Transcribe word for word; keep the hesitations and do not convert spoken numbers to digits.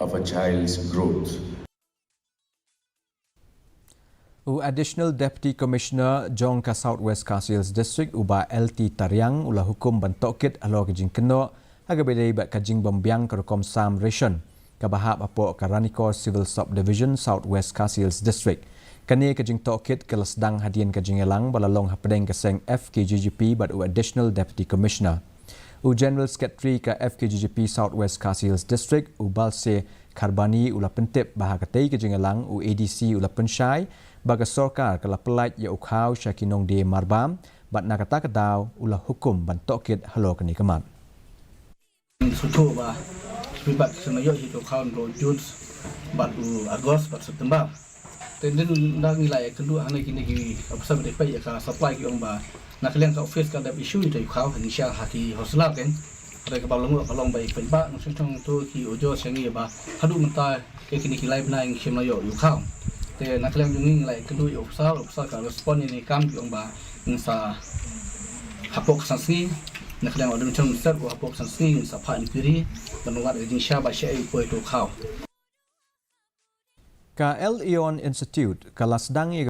of a child's growth. U Additional Deputy Commissioner jong ka South West Khasi Hills District, u Bah L T Tariang, u la hukum ban tohkit halor ka jingkynnoh ha kaba ïadei bad ka jingbym biang ka rukom sam ration kaba hap hapoh ka Ranikor Civil Subdivision, South West Khasi Hills District. Kane ka jingtohkit ka la sdang hadien ka jingïalang ba la long hapdeng ka seng F K J G P bad u Additional Deputy Commissioner. U General Secretary ka F K J G P South West Khasi Hills District, u Balse Kharbani, u la pyntip ba ha katei ka jingïalang, u A D C u la pynshai ba ka sorkar ka la pyllait ïa u khaw sha ki nongdie marbam, bad na kata ka daw u la hukum ban tohkit halor kane ka mat. Sngewthuh ba ki paidbah ki shu ïoh hi u khaw naduh June bad u August bad September. Te hadien nda ngi la ïakynduh hangne kine ki officer ba dei peit ïa ka supply ki ong ba na ka liang ka office ka dep issue ïa u khaw, ngi share ha ki wholesaler kein. Hynrei kaba long ka long ba i paidbah nongshong shnong to ki ujor sha ngi ba haduh mynta ïa kine ki lai bnai ngi shym la ïoh ïa u khaw. Te na ka liang jong ngi ngi la ïakynduh ïa u officer, u officer ka respond ïa kane ka kam, ki ong ba ngin sa hapoh ka san sngi, na ka liang u Additional Minister, u hapoh ka san sngi ngin sa phah inquiry ban wad ïa ka jingshai ba shaei u poi ïa u khaw. Ka El Aaiún Institute ka la sdang ïa